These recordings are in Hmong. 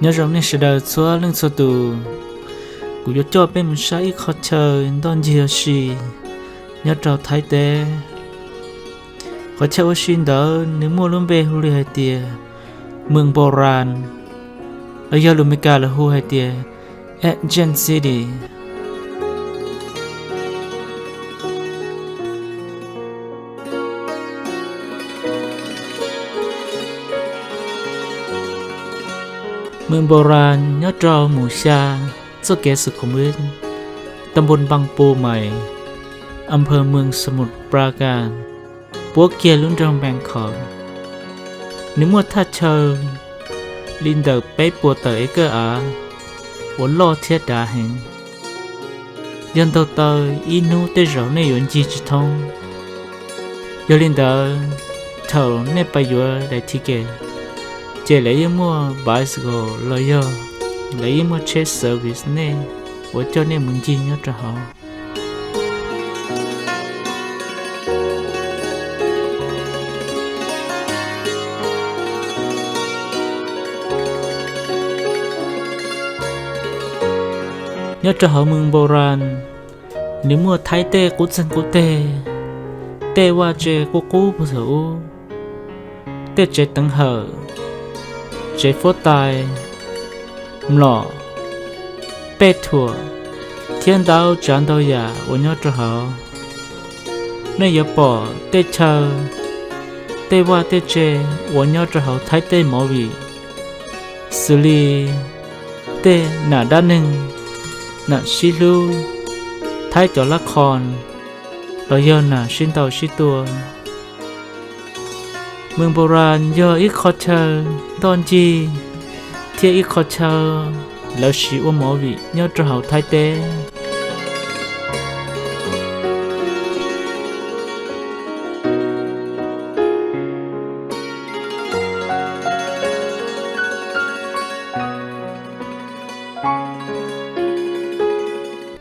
Nyob zoo nej sawv daws txhua leej txhua tus, kuv yuav coj peb mus saib ib qhov chaw ntoj ncig ua si nyob rau Thaib teb. Qhov chaw ua si ntawd nws muaj lub npe hu li hais tias Moos Npau Ras, los yog lus Meskas lawv hu hais tias Ancient City. Moos Npau Ras nyob rau mus xya txoj kev Sukhumvit, ta npun Npang Pus Mais, a phawv Moos Samus Prakas, puab kiag lub nroog Npeev Khov. Nws muaj thaj chaw li ntawm peb puas tawm ev kawj av uas loj thiab dav heev. Yog ntaug taw ib hnub tej zaum nej yuav ncig tsis thoob. Yog li ntawd, thaum nej pais yuav daim ticket, ces lawv yeej muaj bicycle los yog lawv yeej muaj tsheb service nej uas coj nej mus ncig nyob rau hauv. Nyob rau hauv Moos Npau Ras, nws muaj Thaib tej qub txeeg qub teg, tej vaj tse qub qub puag thaum ub, tej tsev teev hawm, tsev huab tais, mlom, pej thuam, thiab ntau tsav ntau yam uas nyob rau hauv. Nej yuav pom tej chaw, tej vaj tej tse uas nyob rau hauv Thaib tej movie, xws li tej nam dab neeg, nam sib hlub, Thaib cov lab qhos, los yog nam sib ntaus sib tua. Moos Npau Ras yog ib qhov chaw ntoj ncig thiab ib qhov chaw lawv siv ua movie nyob rau hauv Thaib teb.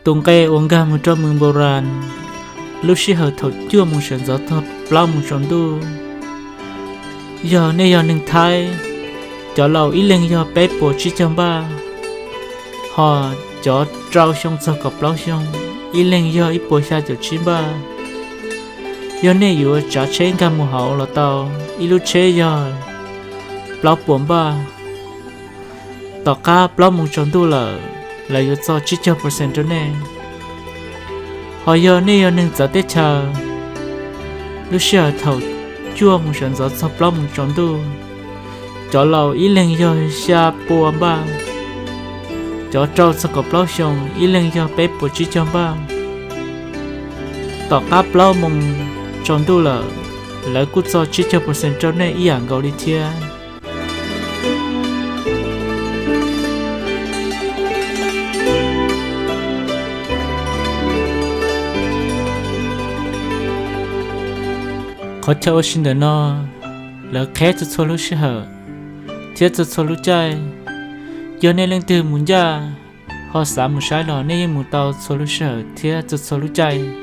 Tus nqe uas nkag mus rau Moos Npau Ras lub sij hawm thaum cuaj moos sawv ntxov txog plaub moos tsaus ntuj, yog nej yog neeg Thaib, cov laus ib leeg yog peb puas tsib caug npaj, ho cov rau xyoo txog kaum plaub xyoo ib leeg yog ib puas xya caum tsib npaj. Yog nej yuav tsav tsheb nkag mus hauv los tau, ib lub tsheb yog plaub puas npaj. Tom qab plaub moos tsaus ntuj lawm, lawv yuav txo tsib caug percent rau nej. Ho yog nej yog neeg txawv teb chaws, lub sij hawm thaum cuaj moos sawv ntxov txog plaub moos tsaus ntuj, cov laus ib leeg yog xya puas npaj, cov rau txog kaum plaub xyoo ib leeg yog peb puas tsib caug npaj. Tom qab plaub moos tsaus ntuj lawm, lawv kuj txo tsib caug percent rau nej ib yam nkaus li thiab. Qhov chaw ua si ntawm no, lawv qheb txhua txhua lub sij hawm thiab txhua txhua lub caij. Yog nej leej twg mus ncaj ho xav mus saib los nej yeej mus tau txhua lub sij hawm thiab txhua txhua lub caij.